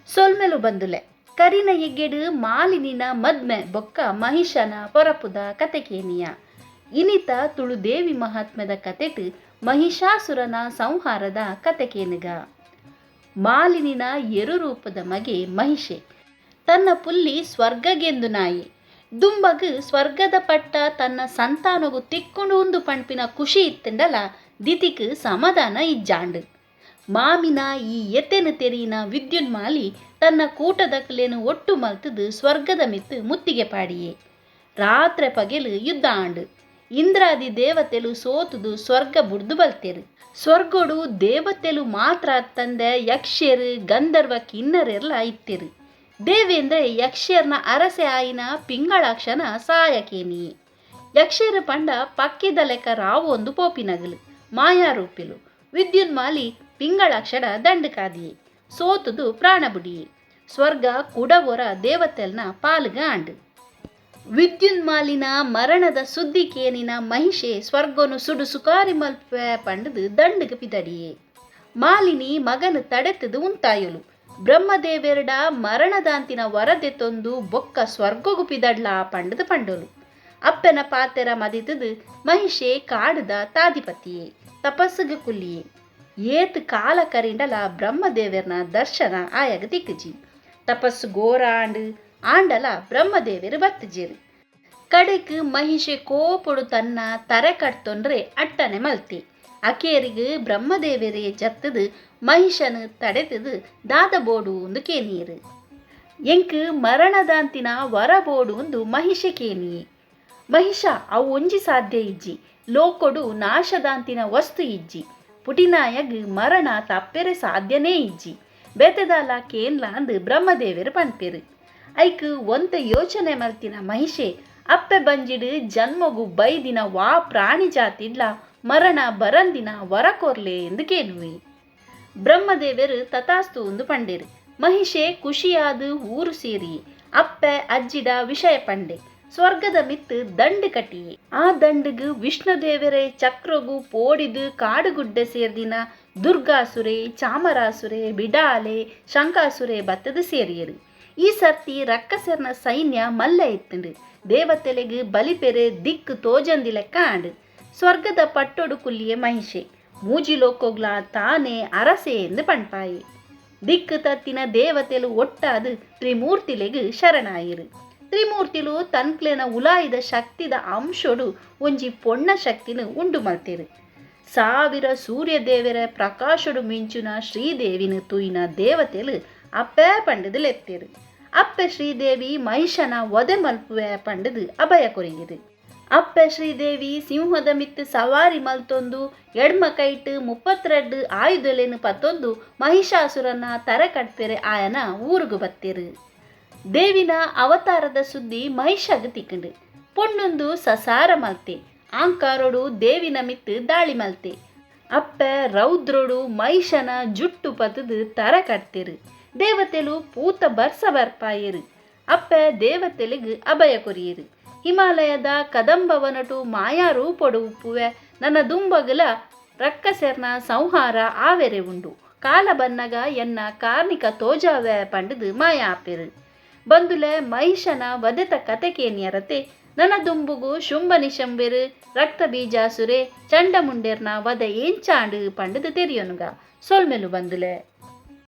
ಸೊಲ್ಮೆಲು ಬಂದುಲೆ ಕರಿನ ಎಗ್ಗೆಡು ಮಾಲಿನಿನ ಮದ್ಮೆ ಬೊಕ್ಕ ಮಹಿಷನ ಪೊರಪುದ ಕತೆಕೇನಿಯ ಇನಿತ ತುಳುದೇವಿ ಮಹಾತ್ಮೆದ ಕತೆಟ್ ಮಹಿಷಾಸುರನ ಸಂಹಾರದ ಕತೆಕೇನುಗ. ಮಾಲಿನಿನ ಎರು ರೂಪದ ಮಗೆ ಮಹಿಷೆ ತನ್ನ ಪುಲ್ಲಿ ಸ್ವರ್ಗಗೆಂದು ನಾಯಿ ದುಂಬಗ್ ಸ್ವರ್ಗದ ಪಟ್ಟ ತನ್ನ ಸಂತಾನಗು ತಿಕ್ಕೊಂಡು ಉಂದು ಪಣ್ಪಿನ ಖುಷಿ ಇತ್ತಂಡಲ ದಿತಿಕ್ ಸಮಾಧಾನ ಇಜ್ಜಾಂಡ್. ಮಾಮಿನ ಈ ಎತೆನು ತೆರಿನ ವಿದ್ಯುನ್ಮಾಲಿ ತನ್ನ ಕೂಟದಕ್ಲೇನು ಒಟ್ಟು ಮಲ್ತದು ಸ್ವರ್ಗದ ಮಿತ್ತು ಮುತ್ತಿಗೆ ಪಾಡಿಯೇ. ರಾತ್ರೆ ಪಗೆಲು ಯುದ್ಧ ಆಂಡ್. ಇಂದ್ರಾದಿ ದೇವತೆಲು ಸೋತುದು ಸ್ವರ್ಗ ಬುಡ್ದು ಬಲ್ತೇರು. ಸ್ವರ್ಗೋಡು ದೇವತೆಲು ಮಾತ್ರ ತಂದೆ ಯಕ್ಷರು ಗಂಧರ್ವ ಕಿನ್ನರೆಲ್ಲ ಇತ್ತೇರು. ದೇವೇಂದ್ರ ಯಕ್ಷರ್ನ ಅರಸೆ ಆಯಿನ ಪಿಂಗಳಾಕ್ಷನ ಸಾಯಕೇನಿ. ಯಕ್ಷರ ಪಂಡ ಪಕ್ಕಿದ ಲೆಕ್ಕ ರಾವು ಒಂದು ಪೋಪಿನಗಲು ಮಾಯಾರೂಪಿಲು. ವಿದ್ಯುನ್ಮಾಲಿ ಪಿಂಗಳಾಕ್ಷರ ದಂಡಕಾದಿಯೇ ಸೋತುದು ಪ್ರಾಣಬುಡಿಯೇ. ಸ್ವರ್ಗ ಕುಡವೊರ ದೇವತೆಲ್ನ ಪಾಲುಗ ಆಂಡು. ವಿದ್ಯುನ್ಮಾಲಿನ ಮರಣದ ಸುದ್ದಿ ಕೇನಿನ ಮಹಿಷೆ ಸ್ವರ್ಗನು ಸುಡು ಸುಕಾರಿ ಮಲ್ಪೆ ಪಂಡದು ದಂಡಗ ಪಿದಡಿಯೇ. ಮಾಲಿನಿ ಮಗನು ತಡೆತದು ಉಂತಾಯಲು. ಬ್ರಹ್ಮದೇವೆರಡ ಮರಣದಾಂತಿನ ವರದೆ ತೊಂದು ಬೊಕ್ಕ ಸ್ವರ್ಗಗು ಪಿದಡ್ಲಾ ಪಂಡದು ಪಂಡೋಲು. ಅಪ್ಪೆನ ಪಾತೆರ ಮದಿತದು ಮಹಿಷೆ ಕಾಡುದ ತಾದಿಪತಿಯೇ ತಪಸ್ಸುಗ ಕುಲ್ಲಿಯೇ. ಏತ್ ಕಾಲ ಕರಿಂಡಲ ಬ್ರಹ್ಮದೇವರ್ನ ದರ್ಶನ ಆಯಾಗ ತಿಕ್ಕಜಿ. ತಪಸ್ಸು ಗೋರ ಆಂಡು ಆಂಡಲ ಬ್ರಹ್ಮದೇವರು ಬತ್ತಜೇರು. ಕಡೆಕ್ ಮಹಿಷೆ ಕೋಪೊಡು ತನ್ನ ತರೆ ಕಟ್ತೊಂಡ್ರೆ ಅಟ್ಟನೆ ಮಲ್ತಿ. ಅಕೇರಿಗೆ ಬ್ರಹ್ಮದೇವರೇ ಜತ್ತದು ಮಹಿಷನು ತಡೆತದು ದಾದ ಬೋಡು ಒಂದು ಕೇನಿಯರು. ಎಂಕ್ ಮರಣದಾಂತಿನ ವರ ಬೋಡು ಒಂದು ಮಹಿಷೆ ಕೇನಿಯೇ. ಮಹಿಷ ಅವು ಒಂಜಿ ಸಾಧ್ಯ ಇಜ್ಜಿ, ಲೋಕೊಡು ನಾಶದಾಂತಿನ ವಸ್ತು ಇಜ್ಜಿ, ಪುಟಿನಾಯಗ್ ಮರಣ ತಪ್ಪೆರೆ ಸಾಧ್ಯನೇ ಇಜ್ಜಿ, ಬೇತೆದಾಲ ಕೇನ್ಲ ಅಂದು ಬ್ರಹ್ಮದೇವರು ಪನ್ಪೆರು. ಐಕ್ ಒಂತ ಯೋಚನೆ ಮಲ್ತಿನ ಮಹಿಷೆ ಅಪ್ಪೆ ಬಂಜಿಡು ಜನ್ಮಗು ಬೈದಿನ ವಾ ಪ್ರಾಣಿ ಜಾತಿಡ್ಲ ಮರಣ ಬರಂದಿನ ವರ ಕೋರ್ಲೆ ಎಂದು ಕೇನುವೆ. ಬ್ರಹ್ಮದೇವರು ತಥಾಸ್ತು ಒಂದು ಪಂಡೇರು. ಮಹಿಷೆ ಖುಷಿಯಾದ ಊರು ಸೇರಿ ಅಪ್ಪೆ ಅಜ್ಜಿಡ ವಿಷಯ ಪಂಡೆ. ಸ್ವರ್ಗದ ಮಿತ್ತು ದಂಡು ಕಟ್ಟಿಯೇ. ಆ ದಂಡುಗು ವಿಷ್ಣುದೇವರೇ ಚಕ್ರಗು ಪೋಡಿದು ಕಾಡುಗುಡ್ಡೆ ಸೇರ್ದಿನ ದುರ್ಗಾಸುರೆ ಚಾಮರಾಸುರೆ ಬಿಡಾಲೆ ಶಂಕಾಸುರೆ ಬತ್ತದು ಸೇರಿಯರು. ಈ ಸರ್ತಿ ರಕ್ಕಸರ್ನ ಸೈನ್ಯ ಮಲ್ಲ ಇತ್ತಂಡು. ದೇವತೆಲೆಗು ಬಲಿಪೆರೆ ದಿಕ್ಕು ತೋಜಂದಿ ಲೆಕ್ಕ ಆಂಡು. ಸ್ವರ್ಗದ ಪಟ್ಟೊಡು ಕುಲ್ಲಿಯೇ ಮಹಿಷೆ ಮೂಜಿ ಲೋಕೋಗ್ಲಾ ತಾನೇ ಅರಸೆ ಎಂದು ಪಣ್ಪಾಯಿ. ದಿಕ್ಕು ತತ್ತಿನ ದೇವತೆಲು ಒಟ್ಟಾದು ತ್ರಿಮೂರ್ತಿಲೆಗು ಶರಣಾಯಿರು. ತ್ರಿಮೂರ್ತಿಲು ತನ್ಕ್ಲೆನ ಉಲಾಯಿದ ಶಕ್ತಿದ ಅಂಶೊಡು ಒಂಜಿ ಪೊಣ್ಣ ಶಕ್ತಿನ ಉಂಡು ಮಲ್ತೇರು. ಸಾವಿರ ಸೂರ್ಯದೇವರ ಪ್ರಕಾಶೊಡು ಮಿಂಚುನ ಶ್ರೀದೇವಿನ ತೂಯಿನ ದೇವತೆಲು ಅಪ್ಪೆ ಪಂಡದು ಲೆತ್ತೇರು. ಅಪ್ಪೆ ಶ್ರೀದೇವಿ ಮಹಿಷನ ವಧೆ ಮಲ್ಪುವೆ ಪಂಡದು ಅಭಯ ಕೊರಿಯಿರು. ಅಪ್ಪೆ ಶ್ರೀದೇವಿ ಸಿಂಹದ ಮಿತ್ತು ಸವಾರಿ ಮಲ್ತೊಂದು ಎಡ್ಮ ಕೈಟ್ 32 ಆಯುಧಲೇನು ಪತ್ತೊಂದು ಮಹಿಷಾಸುರನ ತರೆ ಕಟ್ಪೆರೆ ಆಯನ ಊರುಗು ಬತ್ತೇರು. ದೇವಿನ ಅವತಾರದ ಸುದ್ದಿ ಮಹಿಷಗ್ ತಿಕ್ಕಂಡು. ಪೊಣ್ಣೊಂದು ಸಸಾರ ಮಲ್ತೆ. ಆಂಕಾರೋಡು ದೇವಿನ ಮಿತ್ತು ದಾಳಿ ಮಲ್ತೆ. ಅಪ್ಪೆ ರೌದ್ರೋಡು ಮಹಿಷನ ಜುಟ್ಟು ಪತದು ತರೆ ಕಟ್ತೇರು. ದೇವತೆಲು ಪೂತ ಬರ್ಸ ಬರ್ಪಾಯರು. ಅಪ್ಪೆ ದೇವತೆಲಿಗ್ ಅಭಯ ಕೊರಿಯರು. ಹಿಮಾಲಯದ ಕದಂಬವನಟು ಮಾಯಾರೂಪೊಡು ಉಪ್ಪುವೆ ನನ್ನ ದುಂಬಗಲ ರಕ್ಕಸೆರ್ನ ಸಂಹಾರ ಆವೆರೆ ಉಂಡು. ಕಾಲ ಬನ್ನಗ ಎನ್ನ ಕಾರ್ನಿಕ ತೋಜಾವೆ ಪಂಡದು ಮಾಯ ಆಪೆರು. ಬಂದುಲೆ ಮಹಿಷನ ವದೆತ ಕತೆ ಕೇನಿಯರತೆ ನನ್ನ ದುಂಬುಗು ಶುಂಭ ನಿಶಂಬೆರು ರಕ್ತ ಬೀಜಾಸುರೆ ಚಂಡಮುಂಡೇರ್ನ ವದ ಏಂಚಾಂಡು ಪಂಡದು ತೆರಿಯೊನುಗ. ಸೊಲ್ಮೆಲು ಬಂದುಲೆ.